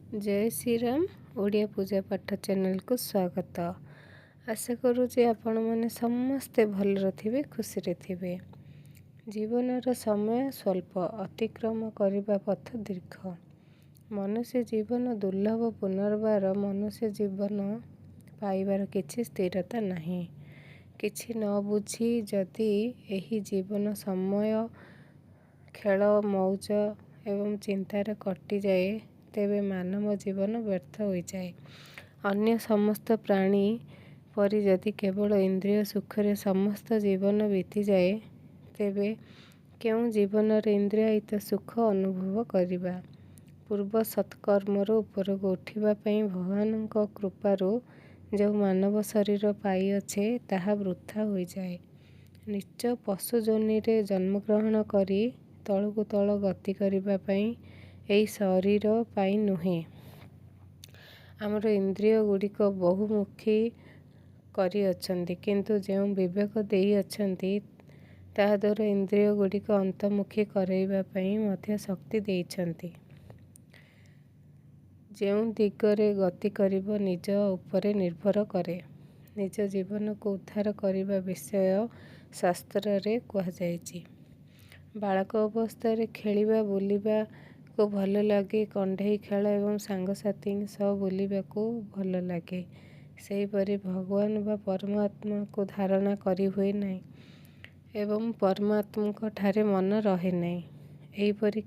ଜୟ ଶ୍ରୀରାମ। ଓଡ଼ିଆ ପୂଜା ପାଠ ଚ୍ୟାନେଲକୁ ସ୍ୱାଗତ। ଆଶା କରୁଛି ଆପଣମାନେ ସମସ୍ତେ ଭଲରେ ଥିବେ, ଖୁସିରେ ଥିବେ। ଜୀବନର ସମୟ ସ୍ୱଳ୍ପ, ଅତିକ୍ରମ କରିବା ପଥ ଦୀର୍ଘ। ମନୁଷ୍ୟ ଜୀବନ ଦୁର୍ଲଭ। ପୁନର୍ବାର ମନୁଷ୍ୟ ଜୀବନ ପାଇବାର କିଛି ସ୍ଥିରତା ନାହିଁ। କିଛି ନ ବୁଝି ଯଦି ଏହି ଜୀବନ ସମୟ ଖେଳ, ମଉଜ ଏବଂ ଚିନ୍ତାରେ କଟିଯାଏ, ତେବେ ମାନବ ଜୀବନ ବ୍ୟର୍ଥ ହୋଇଯାଏ। ଅନ୍ୟ ସମସ୍ତ ପ୍ରାଣୀ ପରି ଯଦି କେବଳ ଇନ୍ଦ୍ରିୟ ସୁଖରେ ସମସ୍ତ ଜୀବନ ବିତିଯାଏ, ତେବେ କେଉଁ ଜୀବନରେ ଇନ୍ଦ୍ରିୟାତୀତ ସୁଖ ଅନୁଭବ କରିବା? ପୂର୍ବ ସତ୍କର୍ମରୁ ଉପରକୁ ଉଠିବା ପାଇଁ ଭଗବାନଙ୍କ କୃପାରୁ ଯେଉଁ ମାନବ ଶରୀର ପାଇଅଛେ, ତାହା ବୃଥା ହୋଇଯାଏ। ନୀଚ ପଶୁ ଯୋନିରେ ଜନ୍ମଗ୍ରହଣ କରି ତଳକୁ ତଳ ଗତି କରିବା ପାଇଁ ଏହି ଶରୀର ପାଇଁ ନୁହେଁ। ଆମର ଇନ୍ଦ୍ରିୟ ଗୁଡ଼ିକ ବହୁମୁଖୀ କରିଅଛନ୍ତି, କିନ୍ତୁ ଯେଉଁ ବିବେକ ଦେଇଅଛନ୍ତି, ତାହାଦ୍ୱାରା ଇନ୍ଦ୍ରିୟ ଗୁଡ଼ିକ ଅନ୍ତର୍ମୁଖୀ କରାଇବା ପାଇଁ ମଧ୍ୟ ଶକ୍ତି ଦେଇଛନ୍ତି। ଯେଉଁ ଦିଗରେ ଗତି କରିବ, ନିଜ ଉପରେ ନିର୍ଭର କରେ। ନିଜ ଜୀବନକୁ ଉଦ୍ଧାର କରିବା ବିଷୟ ଶାସ୍ତ୍ରରେ କୁହାଯାଇଛି। ବାଳକ ଅବସ୍ଥାରେ ଖେଳିବା ବୁଲିବାକୁ ଭଲ ଲାଗେ। କଣ୍ଢେଇ ଖେଳ ଏବଂ ସାଙ୍ଗସାଥୀଙ୍କ ସହ ବୁଲିବାକୁ ଭଲ ଲାଗେ। ସେହିପରି ଭଗବାନ ବା ପରମାତ୍ମାକୁ ଧାରଣା କରିହୁଏ ନାହିଁ ଏବଂ ପରମାତ୍ମାଙ୍କ ଠାରେ ମନ ରହେ ନାହିଁ। ଏହିପରି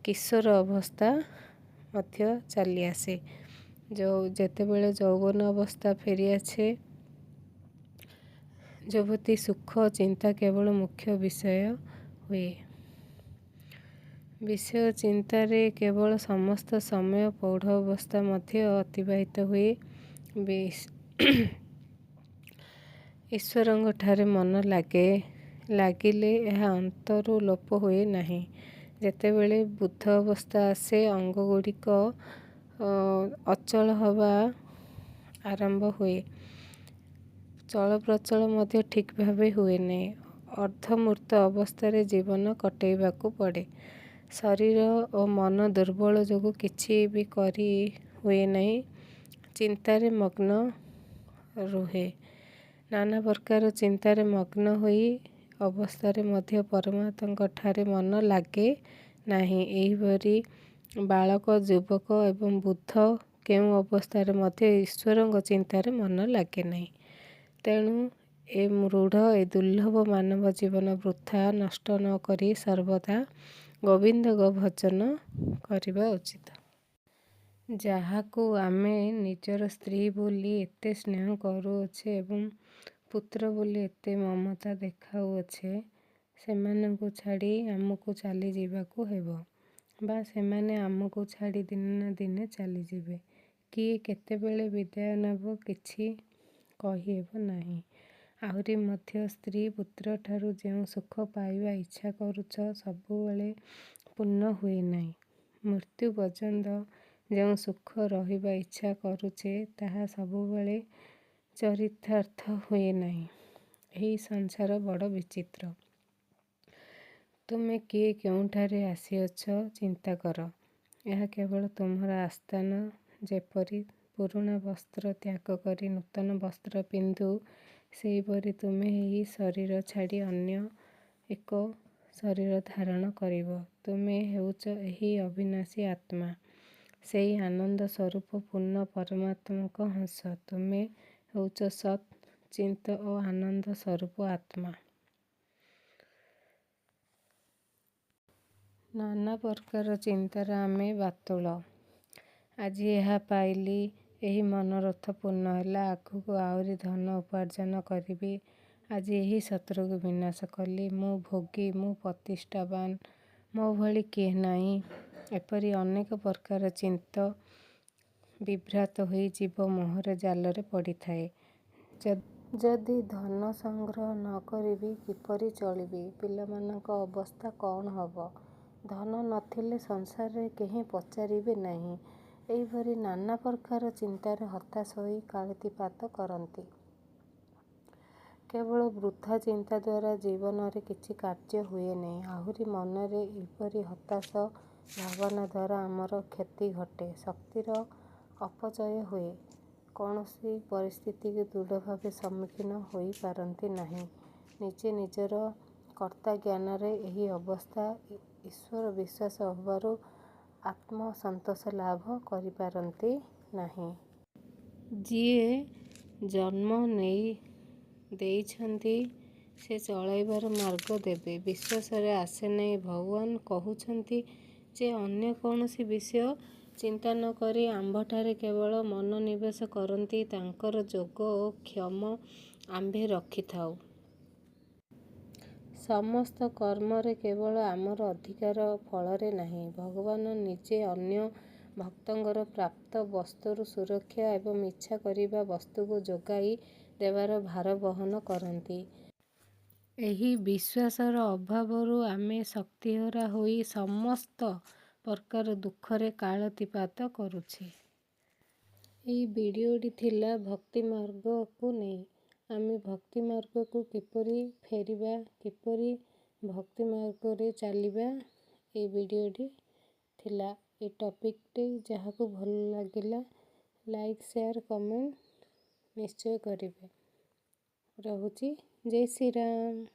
କିଶୋର ଅବସ୍ଥା ମଧ୍ୟ ଚାଲିଆସେ। ଯେତେବେଳେ ଯୌବନ ଅବସ୍ଥା ଫେରିଆସେ, ଯୁବତୀ ସୁଖ ଚିନ୍ତା କେବଳ ମୁଖ୍ୟ ବିଷୟ ହୁଏ। ବିଷୟ ଚିନ୍ତାରେ କେବଳ ସମସ୍ତ ସମୟ ପ୍ରୌଢ଼ ଅବସ୍ଥା ମଧ୍ୟ ଅତିବାହିତ ହୁଏ। ଈଶ୍ୱରଙ୍କଠାରେ ମନ ଲାଗିଲେ ଏହା ଅନ୍ତରୁ ଲୋପ ହୁଏ ନାହିଁ। ଯେତେବେଳେ ବୃଦ୍ଧ ଅବସ୍ଥା ଆସେ, ଅଙ୍ଗଗୁଡ଼ିକ ଅଚଳ ହେବା ଆରମ୍ଭ ହୁଏ। ଚଳପ୍ରଚଳ ମଧ୍ୟ ଠିକ୍ ଭାବେ ହୁଏ ନାହିଁ। ଅର୍ଦ୍ଧମୂର୍ତ୍ତ ଅବସ୍ଥାରେ ଜୀବନ କଟେଇବାକୁ ପଡ଼େ। ଶରୀର ଓ ମନ ଦୁର୍ବଳ ଯୋଗୁଁ କିଛି ବି କରି ହୁଏ ନାହିଁ। ଚିନ୍ତାରେ ମଗ୍ନ ରୁହେ। ନାନା ପ୍ରକାର ଚିନ୍ତାରେ ମଗ୍ନ ହୋଇ ଅବସ୍ଥାରେ ମଧ୍ୟ ପରମାତ୍ମାଙ୍କ ଠାରେ ମନ ଲାଗେ ନାହିଁ। ଏହିପରି ବାଳକ, ଯୁବକ ଏବଂ ବୃଦ୍ଧ କେଉଁ ଅବସ୍ଥାରେ ମଧ୍ୟ ଈଶ୍ୱରଙ୍କ ଚିନ୍ତାରେ ମନ ଲାଗେ ନାହିଁ। ତେଣୁ ଏ ମୃଢ଼, ଏ ଦୁର୍ଲଭ ମାନବ ଜୀବନ ବୃଥା ନଷ୍ଟ ନ କରି ସର୍ବଦା ଗୋବିନ୍ଦଙ୍କ ଭଜନ କରିବା ଉଚିତ। ଯାହାକୁ ଆମେ ନିଜର ସ୍ତ୍ରୀ ବୋଲି ଏତେ ସ୍ନେହ କରୁଅଛେ ଏବଂ ପୁତ୍ର ବୋଲି ଏତେ ମମତା ଦେଖାଉଅଛେ, ସେମାନଙ୍କୁ ଛାଡ଼ି ଆମକୁ ଚାଲିଯିବାକୁ ହେବ ବା ସେମାନେ ଆମକୁ ଛାଡ଼ି ଦିନେ ନା ଦିନେ ଚାଲିଯିବେ। କିଏ କେତେବେଳେ ବିଦାୟ ନେବ, କିଛି କହିହେବ ନାହିଁ। ଆହୁରି ମଧ୍ୟ ସ୍ତ୍ରୀ ପୁତ୍ରଠାରୁ ଯେଉଁ ସୁଖ ପାଇବା ଇଚ୍ଛା କରୁଛ, ସବୁବେଳେ ପୂର୍ଣ୍ଣ ହୁଏ ନାହିଁ। ମୃତ୍ୟୁ ପର୍ଯ୍ୟନ୍ତ ଯେଉଁ ସୁଖ ରହିବା ଇଚ୍ଛା କରୁଛେ, ତାହା ସବୁବେଳେ ଚରିତାର୍ଥ ହୁଏ ନାହିଁ। ଏହି ସଂସାର ବଡ଼ ବିଚିତ୍ର। ତୁମେ କିଏ, କେଉଁଠାରୁ ଆସିଅଛ, ଚିନ୍ତା କର। ଏହା କେବଳ ତୁମର ଆସ୍ଥାନ। ଯେପରି ପୁରୁଣା ବସ୍ତ୍ର ତ୍ୟାଗ କରି ନୂତନ ବସ୍ତ୍ର ପିନ୍ଧୁ, ସେହିପରି ତୁମେ ଏହି ଶରୀର ଛାଡ଼ି ଅନ୍ୟ ଏକ ଶରୀର ଧାରଣ କରିବ। ତୁମେ ହେଉଛ ଏହି ଅବିନାଶୀ ଆତ୍ମା, ସେହି ଆନନ୍ଦ ସ୍ୱରୂପ ପୂର୍ଣ୍ଣ ପରମାତ୍ମାଙ୍କ ଅଂଶ। ତୁମେ ହେଉଛ ସତ୍, ଚିତ୍ ଓ ଆନନ୍ଦ ସ୍ୱରୂପ ଆତ୍ମା। ନାନା ପ୍ରକାର ଚିନ୍ତାରେ ଆମେ ବାତୁଳ। ଆଜି ଏହା ପାଇଲି, ଏହି ମନୋରଥ ପୂର୍ଣ୍ଣ ହେଲା, ଆଗକୁ ଆହୁରି ଧନ ଉପାର୍ଜନ କରିବି। ଆଜି ଏହି ଶତ୍ରୁକୁ ବିନାଶ କଲି, ମୁଁ ଭୋଗୀ, ମୁଁ ପ୍ରତିଷ୍ଠାବାନ, ମୋ ଭଳି କିଏ ନାହିଁ। ଏପରି ଅନେକ ପ୍ରକାର ଚିତ୍ତ ବିଭ୍ରାଟ ହୋଇ ଜୀବ ମୋହର ଜାଲରେ ପଡ଼ିଥାଏ। ଯଦି ଧନ ସଂଗ୍ରହ ନ କରିବି, କିପରି ଚଳିବି? ପିଲାମାନଙ୍କ ଅବସ୍ଥା କ'ଣ ହେବ? ଧନ ନ ଥିଲେ ସଂସାରରେ କେହି ପଚାରିବେ ନାହିଁ। ଏହିପରି ନାନା ପ୍ରକାର ଚିନ୍ତାରେ ହତାଶ ହୋଇ କାଳାତିପାତ କରନ୍ତି। କେବଳ ବୃଥା ଚିନ୍ତା ଦ୍ୱାରା ଜୀବନରେ କିଛି କାର୍ଯ୍ୟ ହୁଏ ନାହିଁ। ଆହୁରି ମନରେ ଏହିପରି ହତାଶ ଭାବନା ଦ୍ୱାରା ଆମର କ୍ଷତି ଘଟେ, ଶକ୍ତିର ଅପଚୟ ହୁଏ। କୌଣସି ପରିସ୍ଥିତିକୁ ଦୃଢ଼ ଭାବେ ସମ୍ମୁଖୀନ ହୋଇପାରନ୍ତି ନାହିଁ। ନିଜେ ନିଜର କର୍ତ୍ତାଜ୍ଞାନର ଏହି ଅବସ୍ଥା, ଈଶ୍ୱର ବିଶ୍ୱାସ ଅଭାବରୁ ଆତ୍ମସନ୍ତୋଷ ଲାଭ କରିପାରନ୍ତି ନାହିଁ। ଯିଏ ଜନ୍ମ ଦେଇଛନ୍ତି, ସେ ଚଳାଇବାର ମାର୍ଗ ଦେବେ, ବିଶ୍ୱାସରେ ଆସେ ନାହିଁ। ଭଗବାନ କହୁଛନ୍ତି ଯେ ଅନ୍ୟ କୌଣସି ବିଷୟ ଚିନ୍ତା ନ କରି ଆମ୍ଭଠାରେ କେବଳ ମନୋନିବେଶ କରନ୍ତି, ତାଙ୍କର ଯୋଗ ଓ କ୍ଷେମ ଆମ୍ଭେ ରଖିଥାଉ। ସମସ୍ତ କର୍ମରେ କେବଳ ଆମର ଅଧିକାର, ଫଳରେ ନାହିଁ। ଭଗବାନ ନିଜେ ଅନ୍ୟ ଭକ୍ତଙ୍କର ପ୍ରାପ୍ତ ବସ୍ତୁର ସୁରକ୍ଷା ଏବଂ ଇଚ୍ଛା କରିବା ବସ୍ତୁକୁ ଯୋଗାଇ ଦେବାର ଭାର ବହନ କରନ୍ତି। ଏହି ବିଶ୍ୱାସର ଅଭାବରୁ ଆମେ ଶକ୍ତିହରା ହୋଇ ସମସ୍ତ ପ୍ରକାର ଦୁଃଖରେ କାଳାତିପାତ କରୁଛେ। ଏହି ଭିଡ଼ିଓଟି ଥିଲା ଭକ୍ତି ମାର୍ଗକୁ ନେଇ। ଆମେ ଭକ୍ତି ମାର୍ଗକୁ କିପରି ଫେରିବା, କିପରି ଭକ୍ତି ମାର୍ଗରେ ଚାଲିବା, ଏଇ ଭିଡ଼ିଓଟି ଥିଲା। ଏ ଟପିକ୍ଟି ଯାହାକୁ ଭଲ ଲାଗିଲା, ଲାଇକ୍, ସେୟାର, କମେଣ୍ଟ ନିଶ୍ଚୟ କରିବେ। ରହୁଛି, ଜୟ ଶ୍ରୀରାମ।